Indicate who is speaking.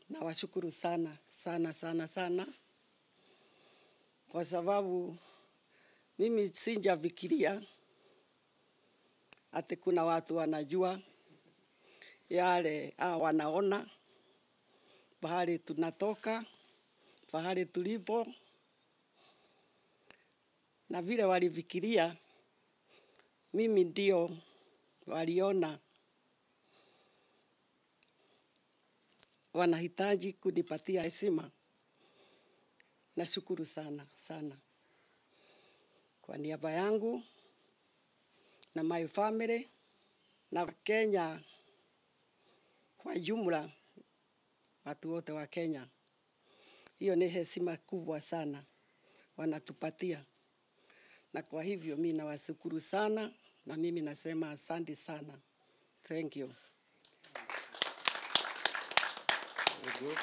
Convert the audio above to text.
Speaker 1: Nawashukuru sana sana sana sana, kwa sababu mimi sinjafikiria ati kuna watu wanajua yale wanaona pahali tunatoka, pahali tulipo, na vile walifikiria mimi ndio waliona wanahitaji kunipatia heshima. Nashukuru sana sana kwa niaba yangu na my family na Kenya kwa jumla, watu wote wa Kenya. Hiyo ni heshima kubwa sana wanatupatia, na kwa hivyo mimi nawashukuru sana, na mimi nasema asante sana. Thank you.
Speaker 2: Very good.